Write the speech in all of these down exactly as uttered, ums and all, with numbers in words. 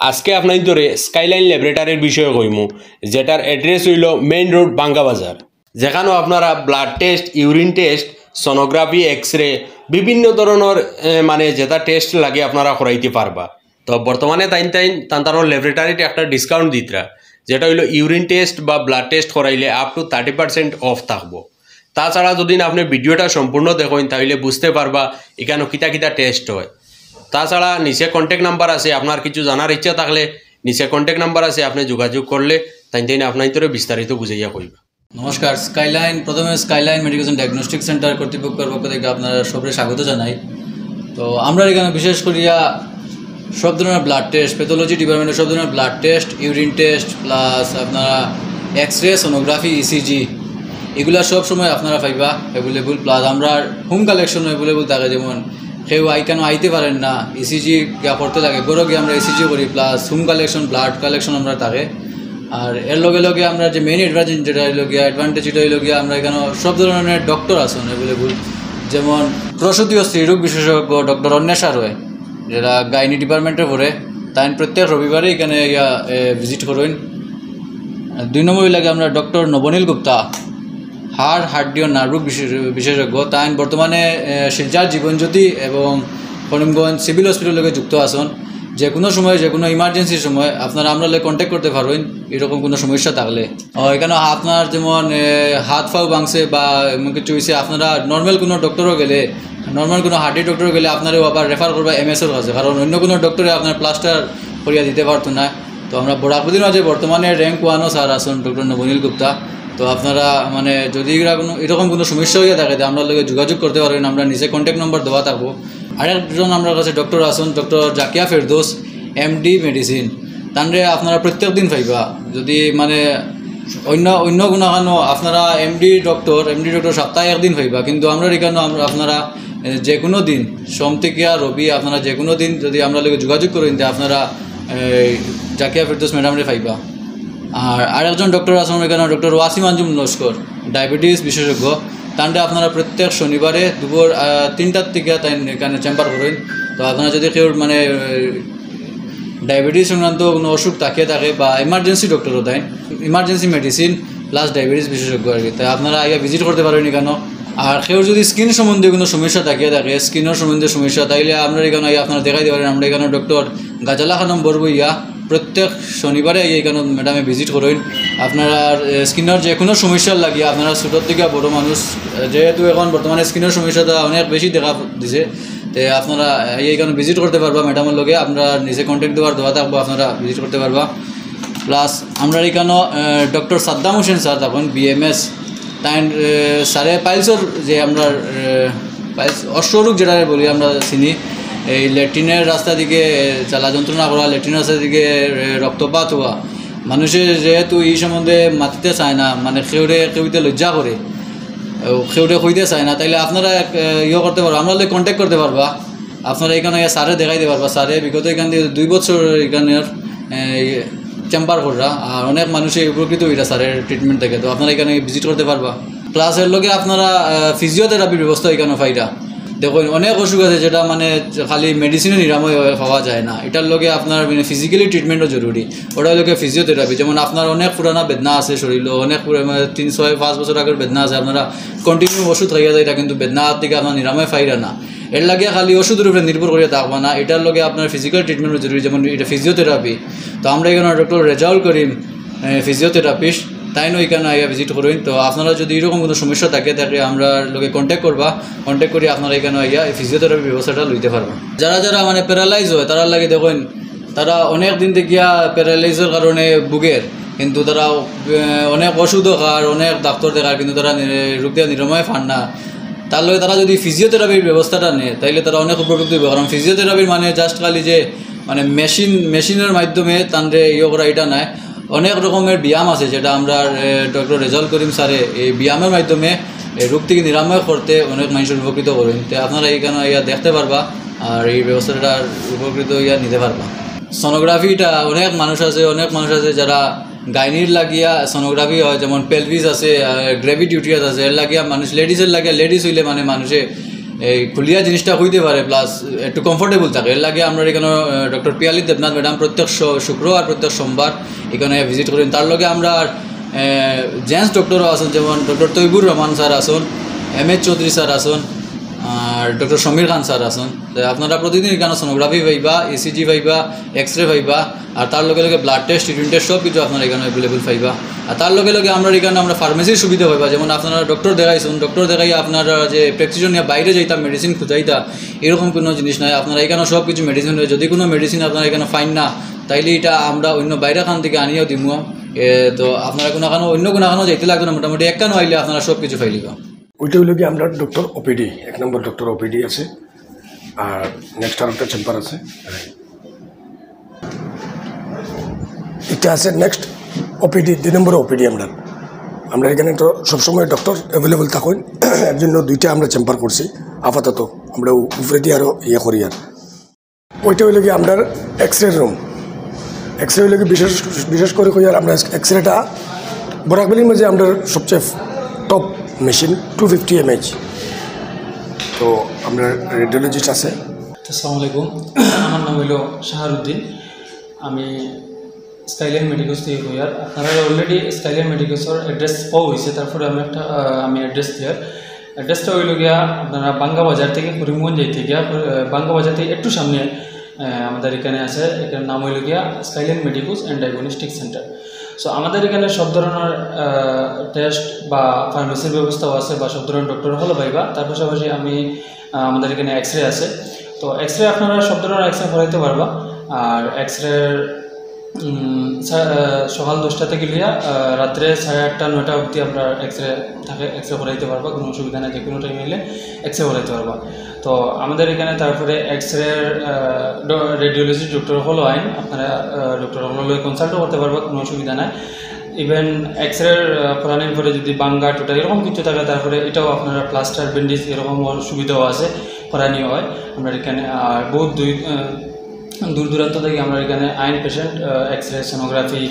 আজকে আপনাইন্তরে স্কাইলাইন ল্যাবরেটরির বিষয়ে কইমু, যেটার অ্যাড্রেস অইলো মেইন রোড বাঙ্গা বাজার, যেখানো আপনারা blood test, urine test, sonography, x ray, বিভিন্ন ধরনর এ, মানে যেটা টেস্ট লাগে আপনারা করাইতে পারবা। তো বর্তমানে তাইন তাইন তান তানোর ল্যাবরেটরিতে একটা ডিসকাউন্ট দিতরা, যেটা অইলো ইউরিন টেস্ট বা ব্লাড টেস্ট করাইলে up to thirty percent of থাকবো। তাছাড়া যদি না আপনি ভিডিওটা সম্পূর্ণ দেখইন, তাইলে বুঝতে পারবা ইখানো কিতা কিতা টেস্ট হয়। তাছাড়া নিচে কন্ট্যাক্ট নাম্বার আছে, আপনার কিছু জানার ইচ্ছা থাকলে নিচে কন্ট্যাক্ট নাম্বার আছে, আপনি যোগাযোগ করলে তাইন তাইন আপনাইন্তরে বিস্তারিত বুঝাইয়া কইবা। নমস্কার, স্কাইলাইন, প্রথমে স্কাইলাইন মেডিকেল ডায়াগনস্টিক সেন্টার কর্তৃপক্ষের পক্ষ থেকে আপনারা সবরে স্বাগত জানাই। তো আমরা এখানে বিশেষ করিয়া সব ধরনের ব্লাড টেস্ট, প্যাথোলজি ডিপার্টমেন্টের সব ধরনের blood test, urine test, plus আপনারা এক্সরে, সোনোগ্রাফি, ইসিজি, এগুলা সব সময় আপনারা পাইবা অ্যাভেলেবল। প্লাস আমরা হোম কালেকশন অ্যাভেলেবল থাকে, যেমন কেউ আইকানো আইতে পারেন না, ইসিজি গিয়া করতে লাগে, ঘরো গিয়া আমরা ইসিজি করি, plus home collection, blood collection আমরা থাকে। আর এর লগে লগে আমরা যে মেইন অ্যাডভান্টেজ যেটা হইলো গিয়া, অ্যাডভান্টেজ এটা হইলো গিয়া আমরা এখানে সব ধরনের ডক্টর আছেন অ্যাভেলেবল, যেমন প্রসূতি ও স্ত্রীরোগ বিশেষজ্ঞ ডক্টর অন্বেষা রয়, যেটা গাইনি ডিপার্টমেন্টে পড়ে, তাই প্রত্যেক রবিবারে এখানে ইয়া ভিজিট করেন। দুই নম্বর লাগে আমরা ডক্টর নবনীল গুপ্তা, হাড় হাড্ডি ও নার্ভ রোগ বিশেষ- বিশেষজ্ঞ। তাই বর্তমানে এ, শিলচর জীবনজ্যোতি এবং করিমগঞ্জ সিভিল হসপিটাল লগে যুক্ত আছেন। যে কোনো সময় যে কোনো ইমার্জেন্সির সময় আপনারা আমরা লগে কন্ট্যাক্ট করতে পারবেন এরকম কোনো সমস্যা থাকলে। ও, এখানে আপনার যেমন এ, হাত পাও ভাঙছে বা এমন কিছু হয়েছে, আপনারা নর্মাল কোনো ডক্টরও গেলে, নর্মাল কোনো হার্টের ডক্টরও গেলে আপনারাও আবার রেফার করবা এমএসওর কাছে, কারণ অন্য কোনো ডক্টরে আপনার প্লাস্টার করিয়া দিতে পারতো না। তো আমরা বরাকবুদির মাঝে বর্তমানে র্যাঙ্ক ওয়ানও স্যার আছেন ডক্টর নবনীল গুপ্তা। তো আপনারা মানে যদি এরা কোনো এরকম কোনো সমস্যা হইয়া থাকে, তো আমরা লগে যোগাযোগ করতে পারবেন, আমরা নিচে কন্ট্যাক্ট নম্বর দেওয়া থাকবো। আরেকজন আমার কাছে ডক্টর আছেন, ডক্টর জাকিয়া ফেরদৌস, এমডি মেডিসিন। তানরে আপনারা প্রত্যেক দিন পাইবা। যদি মানে অন্য অন্য কোনো কারণে আপনারা এমডি ডক্টর, এমডি ডক্টর সপ্তাহে একদিন পাইবা, কিন্তু আমরা এখানে আমরা আপনারা এ, যে কোনো দিন, সোম থেকে আর রবি, আপনারা যে কোনো দিন যদি আমরা লগে যোগাযোগ করেন, যে আপনারা এই, জাকিয়া ফেরদৌস ম্যাডামরে পাইবা। আর আরেকজন ডক্টর আছেন এখানে, ডক্টর ওয়াসিম আঞ্জুম লস্কর, ডায়াবেটিস বিশেষজ্ঞ। তানরে আপনারা প্রত্যেক শনিবারে দুপুর আহ, তিনটার থেকে তাই এখানে চেম্বার করেন। তো আপনারা যদি কেউ মানে ডায়াবেটিস সংক্রান্ত কোনো অসুখ থাকিয়া থাকে বা ইমার্জেন্সি ডক্টরও দেন, ইমার্জেন্সি মেডিসিন প্লাস ডায়াবেটিস বিশেষজ্ঞ আর কি, তাই আপনারা আগে ভিজিট করতে পারেন এখানে। আর কেউ যদি স্কিন সম্বন্ধে কোনো সমস্যা থাকিয়া থাকে, স্কিনের সম্বন্ধে সমস্যা, তাইলে আমরা এখানে আইয়া আপনারা দেখাই দিতে পারেন। আমরা এখানে ডক্টর গাজালা খানম বরবইয়া প্রত্যেক শনিবারে আইয়া এখানে ম্যাডামে ভিজিট করেন। আপনারা স্কিনের যে কোনো সমস্যার লাগিয়া, আপনারা ছোটোর থেকে বড় মানুষ, যেহেতু এখন বর্তমানে স্কিনের সমস্যাটা অনেক বেশি দেখা দিছে, তে আপনারা আইয়া এখানে ভিজিট করতে পারবা ম্যাডামের লগে। আমরা নিচে কন্ট্যাক্ট দেওয়ার দেওয়া থাকবো, আপনারা ভিজিট করতে পারবা। প্লাস আমরা এখানে ডক্টর সাদ্দাম হোসেন স্যার, তখন বিএমএস, তাই স্যারে পাইলসর যে আমরা পাইলস অশ্বরোগ যেটা বলি আমরা চিনি, এই ল্যাট্রিনের রাস্তা দিকে জ্বালা যন্ত্রণা করা, ল্যাট্রিন রাস্তা দিকে এ, রক্তপাত হওয়া, মানুষে যেহেতু এই সম্বন্ধে মাতিতে চায় না, মানে কেউরে কেউতে লজ্জা করে, কেউরে কইতে চায় না, তাইলে আপনারা এক, এ, ইয়ে করতে পারবা, আমরা লগে কন্ট্যাক্ট করতে পারবা। আপনারা এখানে আইয়া স্যারে দেখাই দিতে পারবা। স্যারে বিগত এখান দিয়ে দুই বছর এখানে চেম্বার কররা, আর অনেক মানুষে উপকৃত হইরা স্যারের ট্রিটমেন্ট থেকে। তো আপনারা এখানে ভিজিট করতে পারবা। প্লাস এর লগে আপনারা ফিজিওথেরাপির ব্যবস্থা এখানে পাইরা। দেখুন, অনেক অসুখ আছে যেটা মানে খালি মেডিসিনে নিরাময় হয়, হওয়া যায় না, এটার লগে আপনার মানে ফিজিক্যালি ট্রিটমেন্টও জরুরি। ওটা হলো ফিজিওথেরাপি। যেমন আপনার অনেক পুরানা বেদনা আছে শরীরে, অনেক পুরা- মানে তিন ছয় পাঁচ বছর আগের বেদনা আছে, আপনারা কন্টিনিউ ওষুধ খাইয়া যায়, এটা কিন্তু বেদনা থেকে আপনার নিরাময় পাইরা না। এর লাগে খালি ওষুধের উপরে নির্ভর করিয়া থাকবা না, এটার লগে আপনার ফিজিক্যাল ট্রিটমেন্টও জরুরি, যেমন এটা ফিজিওথেরাপি। তো আমরা এখানে ডক্টর রেজাউল করিম ফিজিওথেরাপিস্ট, তাইনও এখানে আইয়া ভিজিট করইন। তো আপনারা যদি এরকম কোনো সমস্যা থাকে থাকে আমরা লগে কন্ট্যাক্ট করবা, কন্ট্যাক্ট করি আপনারা এখানে আইয়া এই ফিজিওথেরাপি ব্যবস্থাটা লইতে পারবা। যারা যারা মানে প্যারালাইজ হয়, তারা লাগে দেখইন, তারা অনেক দিন থেকে প্যারালাইজের কারণে ভুগের, কিন্তু তারা আহ, অনেক ওষুধও খার, অনেক ডাক্তার দেখার, কিন্তু তারা নি- রোগ থেকে নিরাময় পার না। তার লগে তারা যদি ফিজিওথেরাপির ব্যবস্থাটা নেয়, তাইলে তারা অনেক উপকৃত হবে। কারণ ফিজিওথেরাপির মানে জাস্ট খালি যে মানে মেশিন মেশিনের মাধ্যমে তানরে ইয়ে করা, এটা নয়। অনেক রকমের ব্যায়াম আছে যেটা আমরা ডক্টর রেজাউল করিম স্যারে এই ব্যায়ামের মাধ্যমে এই রোগ থেকে নিরাময় করতে অনেক মানুষের উপকৃত করেন। তো আপনারা এখানে ইয়া দেখতে পারবা, আর এই ব্যবস্থাটা উপকৃত ইয়া নিতে পারবা। সোনোগ্রাফিটা অনেক মানুষ আছে, অনেক মানুষ আছে যারা গাইনির লাগিয়া সোনোগ্রাফি হয়, যেমন পেলভিস আছে, গ্রেভিড ইউট্রাস আছে, এর লাগিয়া মানুষ, লেডিজের লাগিয়া, লেডিজ হইলে মানে মানুষে এই খুলিয়া জিনিসটা হইতে পারে, প্লাস একটু কমফোর্টেবল থাকে। এর লাগে আমরা এখানে ডক্টর পিয়ালি দেবনাথ ম্যাডাম প্রত্যেক শ- শুক্র আর প্রত্যেক সোমবার এখানে ভিজিট করেন। তার লগে আমরা জেন্টস ডক্টরও আছেন, যেমন ডক্টর তৈবুর রহমান স্যার আছেন, এম এইচ চৌধুরী স্যার আছেন, আর ডক্টর সমীর খান স্যার আছেন। তো আপনারা প্রতিদিন এখানে সোনোগ্রাফি পাইবা, ইসিজি পাইবা, এক্স রে পাইবা, আর তার লগে লগে ব্লাড টেস্ট, ইউরিন টেস্ট সব কিছু আপনারা এখানে অ্যাভেলেবল পাইবা। আর তার লগে লগে আমরা এখানে আমরা ফার্মেসির সুবিধা পাইবা, যেমন আপনারা ডক্টর দেখাইছেন, ডক্টর দেখাই আপনারা যে প্রেসক্রিপশন নিয়ে বাইরে যাইতা, মেডিসিন খুঁজাইতা, এরকম কোনো জিনিস নাই। আপনারা এখানে সব কিছু মেডিসিন, যদি কোনো মেডিসিন আপনারা এখানে পাইন না, তাইলে এটা আমরা অন্য বাইরে খান থেকে আনিয়াও দিমু। এ, তো আপনারা কোনো কারণে, অন্য কোনো কারণে যাইতে লাগবে না, মোটামুটি একখানো আইলে আপনারা সব কিছু পাইলিবা। ওইটা হইল কি আমরা ডক্টর ওপিডি, এক নম্বর ডক্টর ওপিডি আছে, আর নেক্সট আর একটা চেম্বার আছে। এটা আছে নেক্সট ওপিডি, দুই নম্বর ওপিডি। আমরা আমরা এখানে তো সবসময় ডক্টর অ্যাভেলেবল থাকেন, এর জন্য দুইটা আমরা চেম্বার করছি আপাতত। আমরা উ- উপরেদি আরও ইয়ে করি। আর ওইটা হইল কি আমরা X ray room. X ray হইল কি বিশেষ বিশেষ করে কই আর আমরা এক্স রেটা বরাক ভ্যালির মাঝে আমরা সবচেয়ে top machine, two fifty MH. তো আমরা রেডিওলজিস্ট আছে। আসসালামু আলাইকুম। আমার নাম হইল শাহরুদ্দিন। আমি স্কাইলাইন মেডিকোস থেকে কইয়ার। আপনারা অলরেডি স্কাইলাইন মেডিকোসর অ্যাড্রেস পাওয়া হয়েছে, তারপরে আমি একটা আহ, আমি অ্যাড্রেস দিয়ার। অ্যাড্রেসটা হইল গিয়া আপনারা বাঙ্গা বাজার থেকে, করিমগঞ্জ যাইতে গিয়া আহ, বাঙ্গা বাজার থেকে একটু সামনে আহ, আমাদের এখানে আছে। এখানে নাম হইল গিয়া skyline Medicos and diagnostic centre. So আমাদের এখানে সব ধরনের টেস্ট বা ফার্মেসির ব্যবস্থাও আছে, বা সব ধরনের ডক্টর হলো পাইবা। তার পাশাপাশি আমি আহ, আমাদের এখানে এক্স রে আছে। তো এক্স রে আপনারা সব ধরনের এক্স রে করাইতে পারবা। আর এক্স রে সকাল দশটা থেকে লিয়া আহ, রাত্রে সাড়ে আটটা নয়টা অবধি আমরা এক্স রে থাকে, এক্স রে করাইতে পারবা, কোনো অসুবিধা নাই। যে কোনো টাইম এলে এক্স রে করাইতে পারবা। তো আমাদের এখানে তারপরে এক্স রে রেডিওলজি ডক্টর হলো আইন, আপনারা ডক্টর হলো কনসাল্টও করতে পারবা, কোনো অসুবিধা নাই। ইভেন এক্স রে করানোর পরে যদি বাঙ্গা টুটা এরকম কিছু থাকে, তারপরে এটাও আপনারা প্লাস্টার ব্যান্ডেজ এরকম সুবিধাও আছে, করানি হয় আমরা এখানে। আর বহুত দুই আহ, দূর দূরান্ত থেকে আমরা এখানে আইন পেশেন্ট, এক্স রে, সোনোগ্রাফি,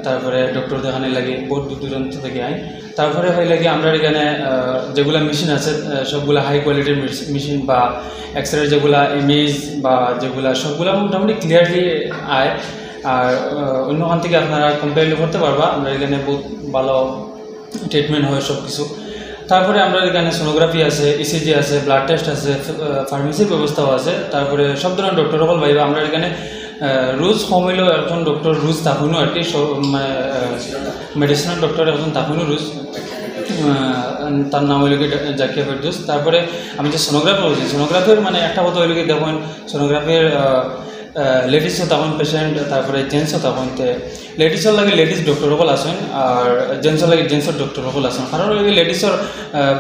তারপরে ডক্টর দেখানোর লাগে বহুত দূর দূরান্ত থেকে আইন। তারপরে হইলে কি আমরা এখানে আহ, যেগুলা মেশিন আছে আহ, সবগুলা হাই কোয়ালিটির মেশিন বা এক্স রে যেগুলা ইমেজ বা যেগুলা সবগুলা মোটামুটি ক্লিয়ারলি আয়। আর আহ, অন্যখান থেকে আপনারা কম্পেয়ার করতে পারবা, আমরা এখানে বহুত ভালো ট্রিটমেন্ট হয় সব কিছু। তারপরে আমরা এখানে সোনোগ্রাফি আছে, ইসিজি আছে, ব্লাড টেস্ট আছে, ফার্মেসির ব্যবস্থাও আছে। তারপরে সব ধরনের ডক্টর হল পাইবা আমরা এখানে। আহ, রোজ কম হইলেও একজন ডক্টর রোজ থাকুনও আর কি, সব মানে মেডিসিনাল ডক্টর একজন থাকুনও রোজ। আহ, তার নাম হইল কি জাকিয়া ফেরদৌস। তারপরে আমি যে সোনোগ্রাফি বলছি, সোনোগ্রাফির মানে একটা কথা হইল কি, দেখুন সোনোগ্রাফির লেডিসও তখন পেশেন্ট, তারপরে জেন্টসও তখন। তে লেডিসর লাগে লেডিস ডক্টর হকল আছেন, আর জেন্টসর লাগে জেন্টসর ডক্টর হকল আছেন। কারণ ওই লেডিসর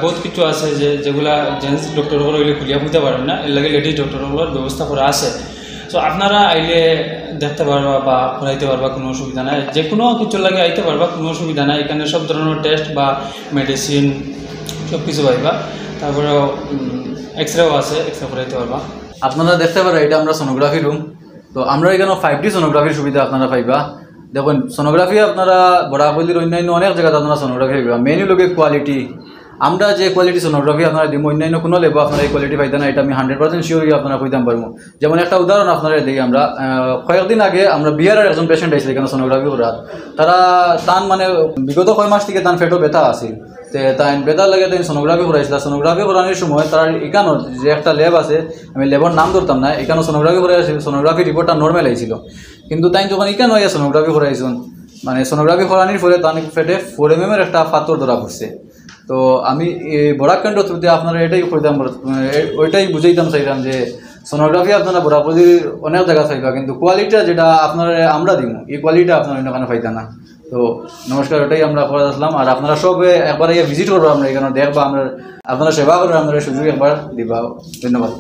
বহুত কিছু আছে যে যেগুলা জেন্টস ডক্টর হকল ওইগুলো খুলিয়া বুঝতে পারেন না, এর লাগে লেডিস ডক্টর হকলর ব্যবস্থা করা আছে। তো আপনারা আইলে দেখতে পারবা বা করাইতে পারবা, কোনো অসুবিধা নাই। যে কোনো কিছুর লাগে আইতে পারবা, কোনো অসুবিধা নাই। এখানে সব ধরনের টেস্ট বা মেডিসিন সব কিছু পাইবা। তারপরে এক্স রেও আছে, এক্স রে করাইতে পারবা। আপনারা দেখতে পারেন, এটা আমরা সোনোগ্রাফি রুম। তো আমরা এখানে ফাইভ ডি সোনোগ্রাফির সুবিধা আপনারা পাইবা। দেখুন, সোনোগ্রাফি আপনারা বরাকভ্যালির অন্যান্য অনেক জায়গাতে আপনারা সোনোগ্রাফি পাইবা। মেইন হইল গিয়ে কোয়ালিটি। আমরা যে কোয়ালিটি সোনোগ্রাফি আপনারা দিব, অন্যান্য কোনো লেবো আপনারা এই কোয়ালিটি পাইতা না, এটা আমি হান্ড্রেড পার্সেন্ট শিওর হয়ে আপনারা কইতাম পারবো। যেমন একটা উদাহরণ আপনারা দেখি আমরা আহ, কয়েকদিন আগে আমরা বিহারের একজন পেশেন্ট আইছিল এখানে সোনোগ্রাফি করার। তারা তান মানে বিগত কয় মাস থেকে তান পেটও ব্যথা আছিল। তে তাই ব্যথার লাগে তাই সোনোগ্রাফি করাইছিল। সোনোগ্রাফি করানোর সময় তারা এখানে যে একটা লেব আছে, আমি লেবর নাম ধরতাম না, এখানে সোনোগ্রাফি করাইছিল, সোনোগ্রাফি রিপোর্টটা নর্মাল আইছিল। কিন্তু তাই যখন এখানে হইয়া সোনোগ্রাফি করাইছন, মানে সোনোগ্রাফি করানোর পরে তার পেটে ফোর এম এম এর একটা পাথর ধরা পড়ছে। তো আমি এই বরাক কেন্দ্র থ্রুতে আপনারা এটাই কইতাম, মানে, এ- ওইটাই বুঝাইতাম চাইলাম যে সোনোগ্রাফি আপনারা বরাকভ্যালির অনেক জায়গা চাইবা, কিন্তু কোয়ালিটিটা যেটা আপনারা আমরা দিব, এই কোয়ালিটিটা আপনারা অন্য কারণে পাইতা না। তো নমস্কার, ওটাই আমরা করে আসলাম। আর আপনারা সব একবার ইয়ে ভিজিট করবো, আমরা এখানে দেখবা, আমরা আপনারা সেবা করবেন, আপনারা সুযোগ একবার দিবা। ধন্যবাদ।